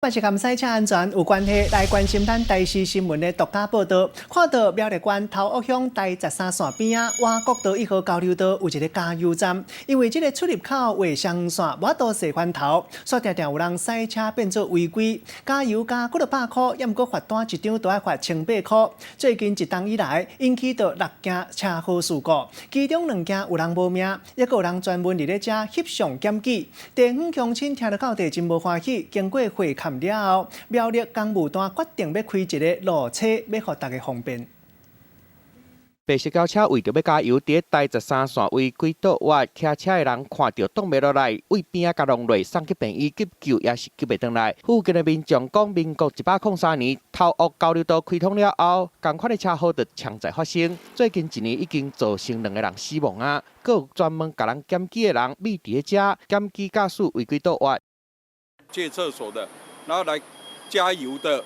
嘛是佮賽車安全有關係，來關心咱台視新聞的獨家報道。看到苗栗縣頭屋鄉台十三線邊仔，倚國道一號交流道有一个加油站，因為這个出入口畫雙線，無法度踅番頭，所以定定有人駛車變做違規。加油加幾落百箍，猶毋過罰單一張都愛罰千八箍。最近一冬以來，引起著六件車禍事故，其中兩件有人無命，抑閣有人專門佇咧遮翕相檢舉。地方鄉親聽著到底真無歡喜，經過會勘了後，苗栗工務單決定欲開一个路冊，欲予大家方便。白色轎車為著欲加油，佇台十三線違規倒彎，騎車的人看著擋袂落來，對邊仔共弄落，送去病院急救也是救袂轉來。附近的民眾講，民國103年頭屋交流道開通了後，仝款的車禍就常在發生。最近一年已經造成兩个人死亡啊！閣有專門共人檢舉的人，覕佇咧遮檢舉駕駛違規倒彎。借廁所的，然後來加油的，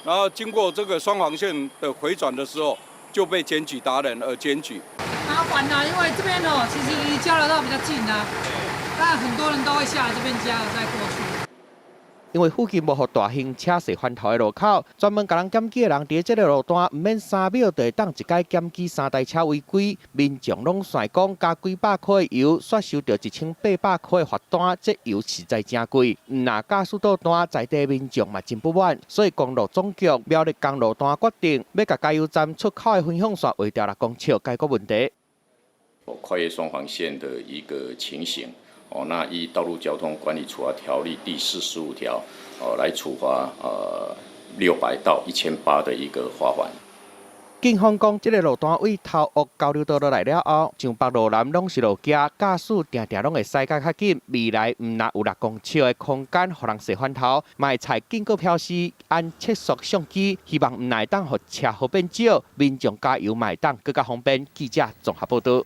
然後經過這個雙黃線的迴轉的時候，就被檢舉達人而檢舉。麻煩啊，因為這邊哦，其實離交流道比較近啊，但很多人都會下來這邊加油再過去。因為附近無予大型車踅番頭的路口，專門共人檢舉的人佇這个路段，毋免3秒就會當一擺檢舉三台車違規。民眾攏算講加幾百箍的油，煞收著1800箍的罰單，這油實在誠貴。毋若駕駛倒單，在地民眾嘛真不滿，所以公路總局苗栗公路段決定，欲共加油站出口的分向線畫掉6公尺，解決問題。跨越雙黃線的一個情形。哦，那依《道路交通管理處罰條例》第45條，哦，來處罰600到1800的一個罰款。警方講，這个路段對頭屋交流道落來了後，上北路南攏是路屐，駕駛定定攏會駛甲較緊。未來毋若有6公尺的空間，予人踅番頭，嘛會採警告標示，按測速相機，希望毋若會當予車禍變少，民眾加油嘛會當閣較方便。記者綜合報道。